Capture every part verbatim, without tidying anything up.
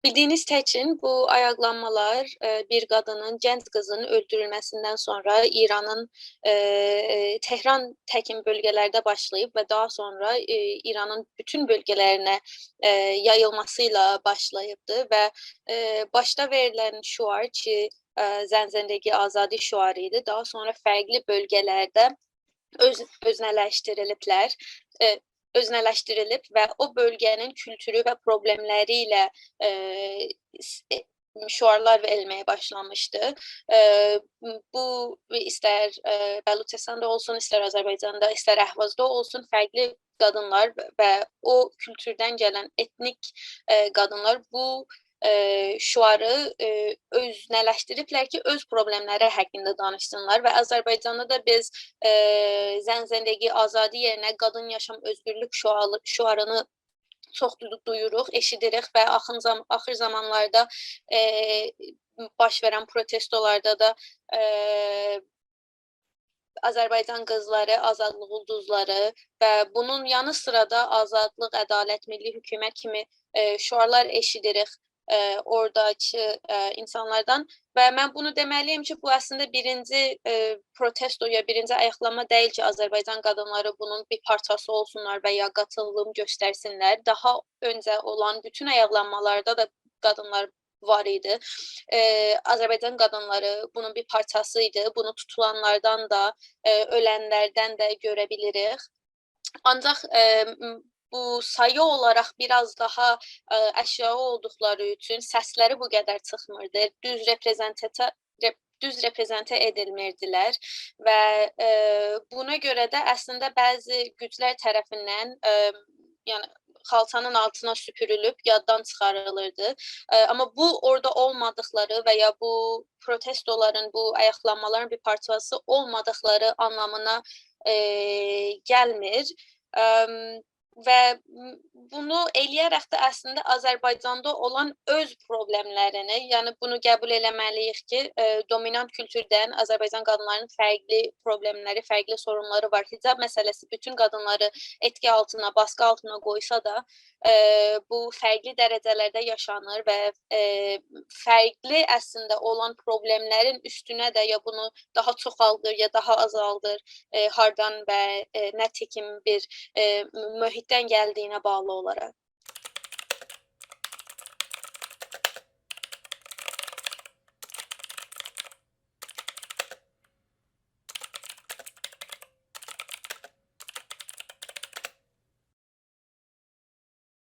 بیلدیگینیز تکین، بو آیاقلانمالار، ائ، بیر قادینین، گنج قیزین اؤلدورولمه‌سیندن سونرا ایرانین، ائ، تهران تکین بؤلگه‌لرده باشلاییب و داها سونرا، ائ، ایرانین بوتون بؤلگه‌لرینه، ائ، یاییلماسی ایله باشلاییبدی و، ائ، باشدا وئریلن شعار کی، ائ، «زن زندگی آزادی» شعاری ایدی. داها سونرا فرقلی بؤلگه‌لرده اؤز-، اؤزنه‌لشدیریلیبلر، ائ، اؤزنه‌لشدیریلیب و او بؤلگه‌نین کولتورو و پروبلئملری ایله، ائ، س-، ائ، شعارلار وئریلمه‌یه باشلامیشدی. ائ، بو ایستر، ائ، بلوچستاندا اولسون، ایستر آذربایجاندا، ایستر اهوازدا اولسون، فرقلی قادینلار و او کولتوردن گلن ائتنیک، ائ، قادینلار بو ائ، شعاری، ائ، اؤزنه‌لشدیریبلر کی، اؤز پروبلئملری حاقیندا دانیشسینلار و آذربایجاندا دا بیز، ائ، «زن زندگی آزادی» یئرینه «قادین یاشام اؤزگورلوک» شعالی-، شعارینی چوخ دو-، دویوروق، ائشیدیریک و آخین زام-، آخیر زامانلاردا، ائ، باش وئرن پروتستولاردا دا، ائ، «آذربایجان قیزلاری، آزادلیق اولدوزلاری» و بونون یانی سیرادا «آزادلیق، عدالت، میللی حکومت» کیمی، ائ، شعارلار ائشیدیریک، ائ، اوراداکی، ائ، اینسانلاردان. و من بونو دئمه‌لی‌یم کی، بو اصلینده بیرینجی، ائ، پروتستو یا بیرینجی آیاقلانما دئییل کی، آذربایجان قادینلاری بونون بیر پارچاسی اولسونلار و یا قاتیلیم گؤسترسینلر. داها اؤنجه اولان بوتون آیاقلانمالاردا دا قادینلار وار ایدی. ائ، آذربایجان قادینلاری بونون بیر پارچاسی ایدی. بونو توتولانلاردان دا، ائ، اؤلنلردن ده گؤره بیلیریک. آنجاق، ائ، م-، بو سایی اولاراق بیر آز داها، ائ، آشاغی اولدوقلاری اوچون سسلری بو قدر چیخمیردی. دوز رپرزنته-، رپ-، دوز رپرزنته ائدیلمیردیلر و، ائ، بونا گؤره ده اصلینده بعضی گوجلر طرفیندن، ائ، یعنی خالتانین آلتینا سوپورولوب یاددان چیخاریلیردی. ائ، آمما بو اورادا اولمادیقلاری و یا بو پروتستولارین، بو آیاقلانمالارین بیر پارچاسی اولمادیقلاری آنلامینا، ائ، گلمیر. ائم، و م-، بونو ائله‌یه‌رک ده اصلینده آذربایجاندا اولان اؤز پروبلئملرینی، یعنی بونو قبول ائله‌مه‌لی‌ییک کی، ائ، دومینانت کولتوردن آذربایجان قادینلارینین فرقلی پروبلئملری، فرقلی سورونلاری وار. حجاب مسئله‌سی بوتون قادینلاری ائتکی آلتینا، باسقی آلتینا قویسا دا، ائ، بو فرقلی درجه‌لرده یاشانیر و، ائ، فرقلی اصلینده اولان پروبلئملرین اوستونه ده یا بونو داها چوخالدیر، یا داها آزالدیر، ائ، هاردان و، ائ، نه تیکین بیر، ائ، محیطدن گلدیگینه باغلی اولاراق.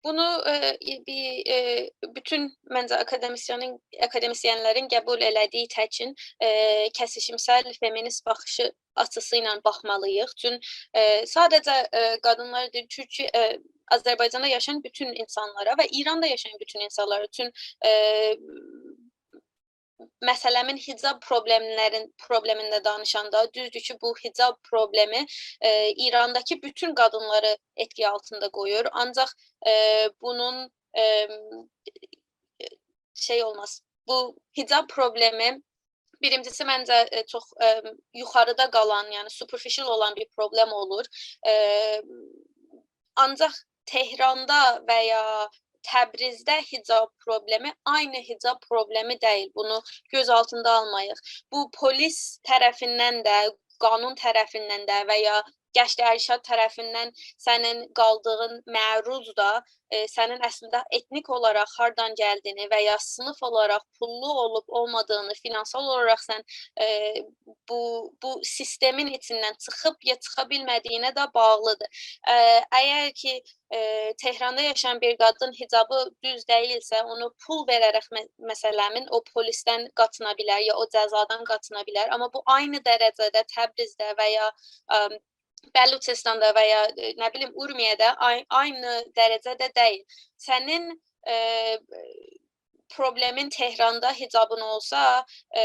بونو، ائ، بیر، ائ، بوتون، منجه، آکادمیسیونون، آکادمیسینلرین قبول ائله‌دیگی تکین، ائ، کسیشیمسل فمینیست باخیشی آچیسی ایله باخمالی‌ییق. چون، ائ، ساده‌جه، ائ، قادینلار دئییل، تورکیه، ائ، آذربایجاندا یاشایان بوتون اینسانلارا و ایراندا یاشایان بوتون اینسانلارا. چون، ائ، مسئله‌مین حجاب پروبلئملرین، پروبلئمینده دانیشاندا، دوزدور کی، بو حجاب پروبلئمی، ائ، ایرانداکی بوتون قادینلاری ائتکی آلتیندا قویور. آنجاق، ائ، بونون، ائ، شئی اولماز. بو حجاب پروبلئمی بیرینجیسی، منجه، ائ، چوخ، ائ، یوخاریدا قالان، یعنی superficial اولان بیر پروبلئم اولور. ائ، آنجاق تهراندا و یا تبریزده حجاب پروبلئمی عینی حجاب پروبلئمی دئییل. بونو گؤز آلتیندا آلماییق. بو پلیس طرفیندن ده، قانون طرفیندن ده و یا گشت ارشاد طرفیندن سنین قالدیغین معروض دا، ائ، سنین اصلینده ائتنیک اولاراق هاردان گلدیگینی و یا صینیف اولاراق پوللو اولوب اولمادیغینی، فینانسال اولاراق سن، ائ، بو، بو سیستمین ایچیندن چیخیب یا چیخا بیلمه‌دیگینه ده باغلیدیر. ائ، اگر کی، ائ، تهراندا یاشایان بیر قادین حجابی دوز دئییلسه، اونو پول وئره‌رک مه-، مثلا، او پلیسدن قاچینا بیلر یا او جزادان قاچینا بیلر. آمما بو عینی درجه‌ده تبریزده و یا، ام، بلوچستاندا و یا، ائ، نه بیلیم، اورمیه‌ده آی-، عینی درجه‌ده دئییل. سنین، ائ، پروبلئمین تهراندا حجابین اولسا، ائ،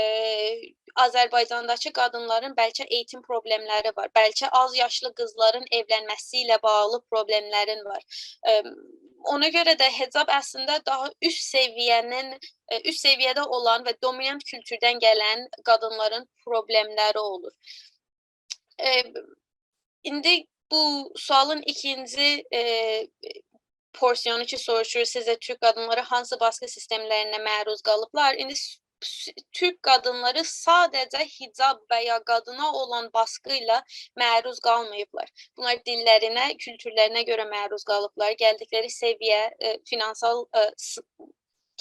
آذربایجانداکی قادینلارین بلکه ائییتیم پروبلئملری وار، بلکه آز یاشلی قیزلارین ائولنمه‌سی ایله باغلی پروبلئملرین وار. ائ، اونا گؤره ده حجاب اصلینده داها اوست سویه‌نین، ائ، اوست سویه‌ده اولان و دومینانت کولتوردن گلن قادینلارین پروبلئملری اولور. ائ، ایندی بو سؤالین ایکینجی، ائ، پورسیونو کی سوروشور، سیزه تورک قادینلاری هانسی باسقی سیستملرینه معروض قالیبلار؟ ایندی س-، س-، تورک قادینلاری ساده‌جه حجاب و یا قادینا اولان باسقی ایله معروض قالماییبلار. بونلار دیللرینه، کولتورلرینه گؤره معروض قالیبلار. گلدیکلری سویه، ائ، فینانسال، ائ، س-،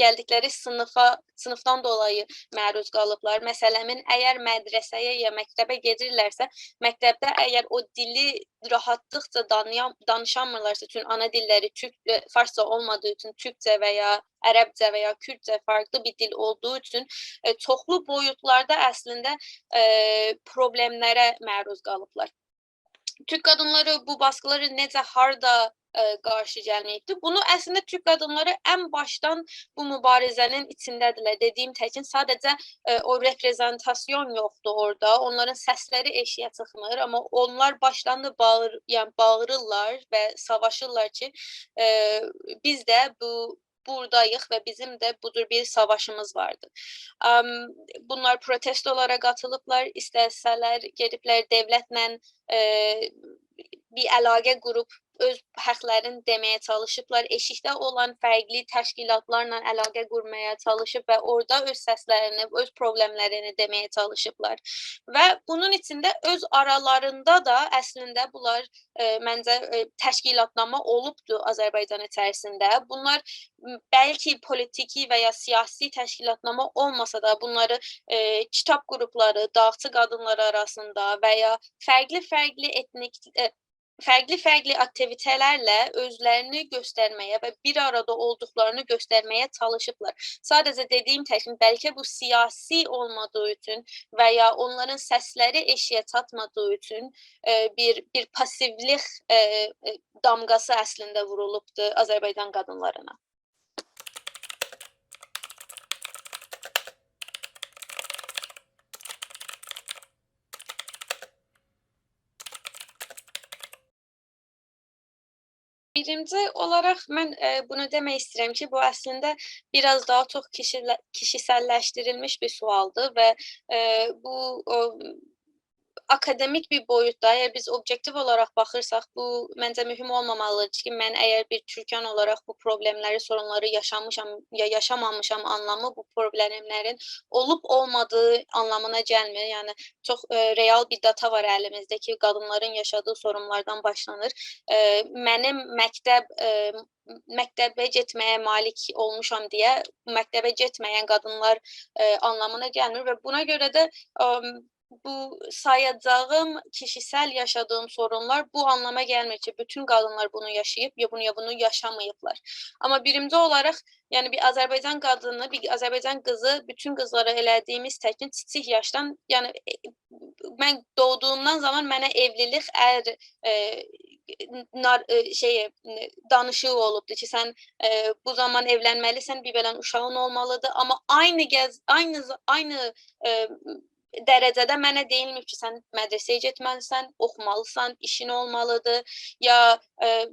گلدیکلری صینیفا، صینیفدان دولایی معروض قالیبلار. مثلا، اگر مدرسه‌یه یا مکتبه گئدیرلرسه، مکتبده اگر او دیلی راحاتلیقجا دانییا-، دانیشامیرلارسا، چون آنا دیللری تورک، ائ، فارسجا اولمادیغی اوچون تورکجه و یا عربجه و یا کوردجه فرقلی بیر دیل اولدوغو اوچون، ائ، چوخلو بویوتلاردا اصلینده، ائ، پروبلئملره معروض قالیبلار. تورک قادینلاری بو باسقیلارا نئجه، هاردا، ائ، قارشی گلمه‌ییبدی؟ بونو اصلینده تورک قادینلاری ان باشدان بو موباریزه‌نین ایچینده‌دیرلر. دئدیگیم تکین، ساده‌جه، ائ، او رپرزنتاسیون یوخدور اورادا. اونلارین سسلری ائشیگه چیخمیر، آمما اونلار باشدان دا باغیر-، یعنی باغیریرلار و ساواشیرلار کی، ائ، بیز ده بو بوراداییق و بیزیم ده بو جور بیر ساواشیمیز واردیر. ام، بونلار پروتستولارا قاتیلیبلار، ایسته‌سه‌لر گئدیبلر دؤولتله، ائ، بیر علاقه قوروب اؤز حقلرینی دئمه‌یه چالیشیبلار. ائشیکده اولان فرقلی تشکیلاتلارلا علاقه قورمایا چالیشیب و اورادا اؤز سسلرینی، اؤز پروبلئملرینی دئمه‌یه چالیشیبلار. و بونون ایچینده اؤز آرالاریندا دا اصلینده بونلار، ائ، منجه، ائ، تشکیلاتنامه اولوبدو آذربایجان ایچریسینده. بونلار، م، بلکه پولیتیکی و یا سیاسی تشکیلاتنامه اولماسا دا، بونلاری، ائ، کیتاب قروپلاری، داغچی قادینلار آراسیندا و یا فرقلی-فرقلی ائتنیک، ائ، فرقلی-فرقلی آکتیویته‌لرله اؤزلرینی گؤسترمه‌یه و بیر آرادا اولدوقلارینی گؤسترمه‌یه چالیشیبلار. ساده‌جه دئدیگیم تکین، بلکه بو سیاسی اولمادیغی اوچون و یا اونلارین سسلری ائشیگه چاتمادیغی اوچون، ائ، بیر، بیر پاسیولیک، ائ، ائ، دامغاسی اصلینده وورولوبدور آذربایجان قادینلارینا. بیرینجی اولاراق من، ائ، بونو دئمک ایسته‌ییرم کی، بو اصلینده بیر آز داها چوخ کیشیله-، کیشیسللشدیریلمیش بیر سؤالدیر و، ائ، بو، او، آکادئمیک بیر بویوتدا، اگر بیز اوبژکتیو اولاراق باخیرساق، بو منجه مهم اولمامالیدیر کی، من اگر بیر تورکن اولاراق بو پروبلئملری، سورونلاری یاشامیشام یا یاشامامیشام آنلامی بو پروبلئملرین اولوب اولمادیغی آنلامینا گلمیر. یعنی، چوخ، ائ، رئال بیر داتا وار الیمیزده کی، قادینلارین یاشادیغی سورونلاردان باشلانیر. ائ، منیم مکتب، ائ، مکتبه گئتمه‌یه مالیک اولموشام دئیه مکتبه گئتمه‌ین قادینلار، ائ، آنلامینا گلمیر و بونا گؤره ده، ام، بو سایاجاغیم کیشیسل یاشادیغیم سورونلار بو آنلاما گلمیر کی، بوتون قادینلار بونو یاشاییب، یا بونو، یا بونو یاشاماییبلار. آمما بیرینجی اولاراق، یعنی بیر آذربایجان قادینی، بیر آذربایجان قیزی، بوتون قیزلارا ائله‌دیگیمیز تکین کیچیک یاشدان، یعنی، ائ، من دوغدوغومدان زامان منه ائولیلیک، ار، ائ، نار-، ائ، شئی، ائ، دانیشیغی اولوبدو کی، سن، ائ، بو زامان ائولنمه‌لیسن، بیر بئله اوشاغین اولمالیدیر. آمما عینی گز-، عینی ز-، عینی، ائ، درجه‌ده منه دئییلمه‌ییب کی، سن مدرسه‌یه گئتمه‌لیسن، اوخومالیسان، ایشین اولمالیدیر، یا، ائ،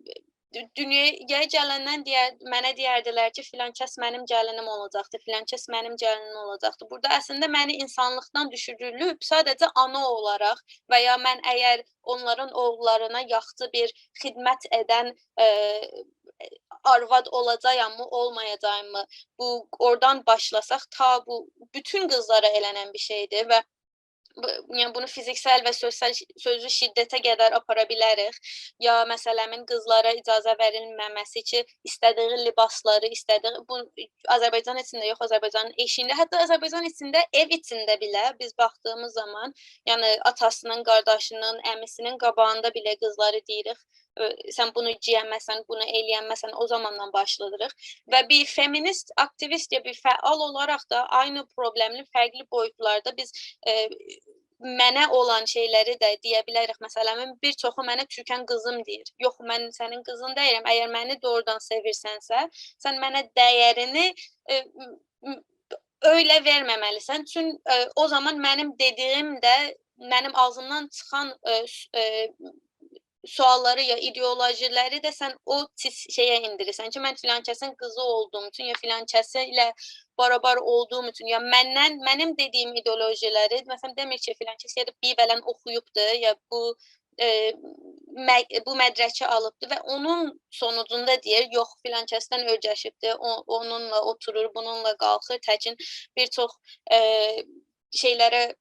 دو-، دونیایا گلندن دئیر-، منه دئیردیلر کی، فلان کس منیم گلینیم اولاجاقدی، فلان کس منیم گلینیم اولاجاقدی. بورادا اصلینده منی اینسانلیقدان دوشورولوب، ساده‌جه آنا اولاراق و یا من اگر اونلارین اوغوللارینا یاخشی بیر خدمت ائدن، ائ، آرواد اولاجاغام‌می، اولمایاجاغام‌می؟ بو، اورادان باشلاساق، تا بو بوتون قیزلارا ائله‌نن بیر شئیدیر و بو، یعنی بونو فیزیکسل و سؤزسل، سؤزلو شدته قدر آپارا بیلریک. یا مثلا، قیزلارا اجازه وئریلمه‌مه‌سی کی، ایسته‌دیگی لباسلاری، ایسته‌دیگی، بو آذربایجان ایچینده یوخ، آذربایجانین ائشیگینده، حتی آذربایجان ایچینده، ائو ایچینده بئله بیز باخدیغیمیز زامان، یعنی آتاسینین، قارداشینین، عمی‌سینین قاباغیندا بئله قیزلاری دئییریک، ائ، سن بونو گئینمه‌سن، بونو ائله‌ینمه‌سن، او زاماندان باشلاییریق. و بیر فمینیست آکتیویست یا بیر فعال اولاراق دا عینی پروبلئمین فرقلی بویوتلاردا بیز، ائ، منه اولان شئیلری ده دئیه بیلریک. مثلا، من، بیر چوخو منه تورکن قیزیم دئییر. یوخ، من سنین قیزین دئییرم. اگر منی دوغرودان سئویرسنسه، سن منه دیرینی، ائ، م-، م-، اؤیله وئرمه‌مه‌لیسن. چون، ائ، او زامان منیم دئدیگیم ده، منیم آغزیمدان چیخان، ائ، س-، ائ، سؤاللاری یا ایدئولوژیلری ده سن او چیز-، شئیه ائندیریرسن کی، من فلان کسین قیزی اولدوغوم اوچون، یا فلان کسی ایله برابر اولدوغوم اوچون، یا مندن، منیم دئدیگیم ایدئولوژیلری، مثلا، دئمیر کی، فلان کس گئدیب بیر بئله اوخویوبدو، یا بو ائ، مه-، بو مدرکی آلیبدی و اونون سونوجوندا دئییر، یوخ، فلان کسدن اؤیرشیبدی، او، اونونلا اوتورور، بونونلا قالخیر، تکین بیر چوخ، ائ، شئیلره،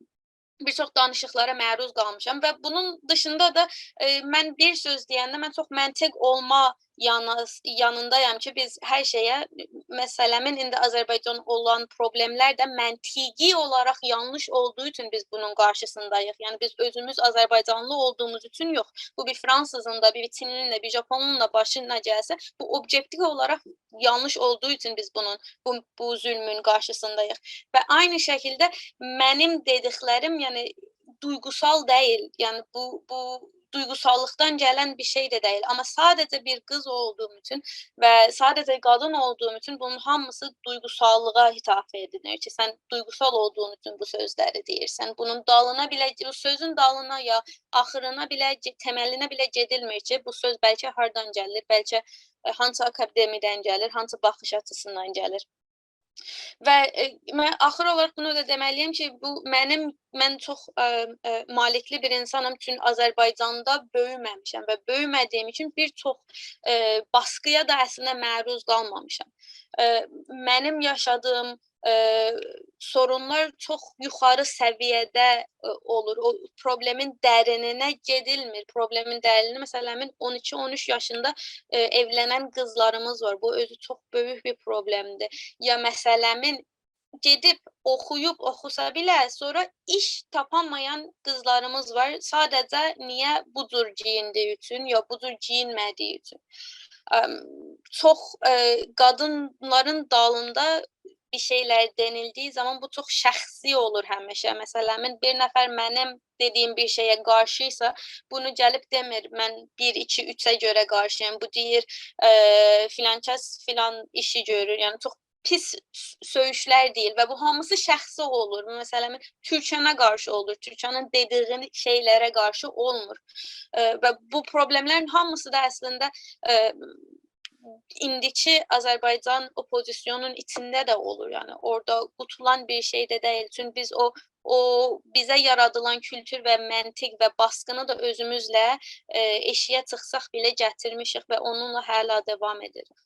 بیر چوخ دانیشیقلارا معروض قالمیشام و بونون دیشیندا دا، ائ، من بیر سؤز دئینده من چوخ منطق اولما یانا-، یانیندایام کی، بیز هر شئیه، مسئله‌مین ایندی آذربایجان اولان پروبلئملر ده منطقی اولاراق یانلیش اولدوغو اوچون بیز بونون قارشیسینداییق. یعنی بیز اؤزوموز آذربایجانلی اولدوغوموز اوچون یوخ. بو بیر فرانسیزین دا، بیر چینلی‌نین ده، بیر ژاپونلونون دا باشینا گلسه، بو اوبژکتیو اولاراق یانلیش اولدوغو اوچون بیز بونون، بو، بو ظلمون قارشیسینداییق. و عینی شکیلده منیم دئدیکلریم، یعنی دویغوسال دئییل. یعنی بو، بو دویغوساللیقدان گلن بیر شئی ده دئییل. آمما ساده‌جه بیر قیز اولدوغوم اوچون و ساده‌جه قادین اولدوغوم اوچون بونون هامیسی دویغوساللیغا هیتافه ائدیلیر کی، سن دویغوسال اولدوغون اوچون بو سؤزلری دئییرسن. بونون دالینا بئله، بو سؤزون دالینا یا آخیرینا بئله، گئ-، تملینه بئله گئدیلمیر کی، بو سؤز بلکه هاردان گلیر، بلکه، ائ، هانسی آکادمیدن گلیر، هانسی باخیش آچیسیندان گلیر. و، ائ، من آخیر اولاراق بونو دا دئمه‌لی‌یم کی، بو منیم، من چوخ، ائ، ائ، مالیکلی بیر اینسانام، چون آذربایجاندا بؤیومه‌میشم و بؤیومه‌دیگیم اوچون بیر چوخ، ائ، باسقی‌یا دا اصلینده معروض قالمامیشام. ائ، منیم یاشادیغیم، ائ، سورونلار چوخ یوخاری سویه‌ده، ائ، اولور. او پروبلئمین درینینه گئدیلمیر. پروبلئمین درینینی، مثلا، اون ایکی، اون اوچ یاشیندا، ائ، ائولنن قیزلاریمیز وار. بو اؤزو چوخ بؤیوک بیر پروبلئمدیر. یا، مثلا، گئدیب اوخویوب، اوخوسا بئله، سونرا ایش تاپامایان قیزلاریمیز وار. ساده‌جه نییه بو جور گئییندیگی اوچون، یا بو جور گئیینمه‌دیگی اوچون. ام، چوخ، ائ، قادینلارین دالیندا بیر شئیلر دئنیلدیگی زامان بو چوخ شخصی اولور همیشه. مثلا، من بیر نفر منیم دئدیگیم بیر شئیه قارشی‌یسا، بونو گلیب دئمیر، «من بیر، ایکی، اوچه گؤره قارشی‌یام.» بو دئییر، ائ، «فلان کس فلان ایشی گؤرور.» یعنی، چوخ پیس س-، سؤیوشلر دئییل و بو هامیسی شخصی اولور. بو، مثلا، تورکانه قارشی اولور، تورکانین دئدیگی شئیلره قارشی اولمور. ائ، و بو پروبلئملرین هامیسی دا اصلینده، ائ، ایندیکی آذربایجان اوپوزیسیونون ایچینده ده اولور. یعنی اورادا قوتولان بیر شئی ده دئییل. چونکی بیز او، او بیزه یارادیلان کولتور و منطق و باسقینی دا اؤزوموزله، ائ، ائشیگه چیخساق بئله گتیرمیشیک و اونونلا هله داوام ائدیریک.